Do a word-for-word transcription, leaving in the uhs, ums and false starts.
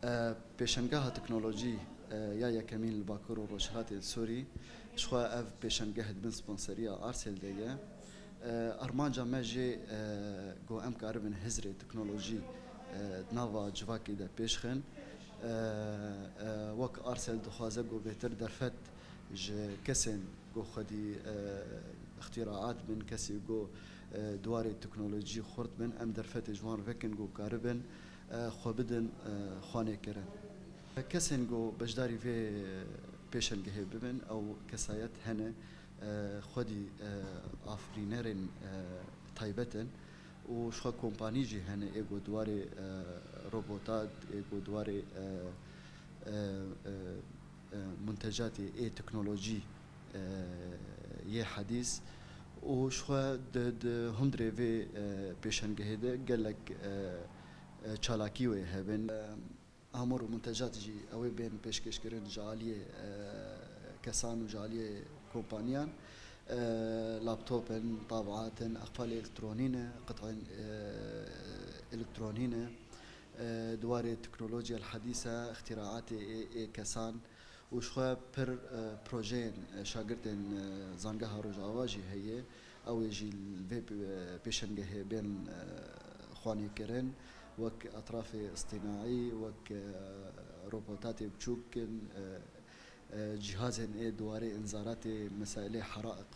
E, Pêşengeha teknolojî e, ya yekemîn li Bakur û Rojhilatê Sûrî, jixwe ev pêşengeh di bin sponseriya Arsêl de ye. E, Armanca me jê e, ku em karibin hizrê teknolojî e, di nava civakê de pêş xin. E, e, Wek Arsêl dixwaze ku bêtir derfet ji kesên ku xwedî e, îxtîraat bin, kesê ku e, di warê teknolojî xurt bin, em derfetê ji wan vekin ku karibin e, xwe bidin e, xwanêkirin. Kesên ku beşdarî vê pêşengehê bibin, ew kesayet hene e, xwedî e, afirînerên e, taybet in û jixwe kompanî jî hene ê ku di warê e, robotat, ê ku di warê e, e, e, e, muntecatê ê teknolojî e, yê hedîs û jixwe di, di hundirê vê e, pêşengehê de gelek e, e, çalakî wê hebin. E, Amûr û muntecatê jî ew ê bên pêşkêşkirin ji aliyê e, kesan û ji aliyê kompaniyan. E, Laptop in, tabiat in, aqfalê elektronî ne, qit'ên e, elektronî ne. E, di warê teknolojiyel hedîse, îxtîraatê ê, ê kesan û jixwe pir e, projeyên e, şagirtên e, Zangeha Rojava jî heye. Ew ê jî li vê pê- pêşengehê bên e, xwanîkirin, wek etrafê îstînaî, wek e, robotatê biçûk in, e, e, cîhazên ê di warê înzaratê mesailê heraiq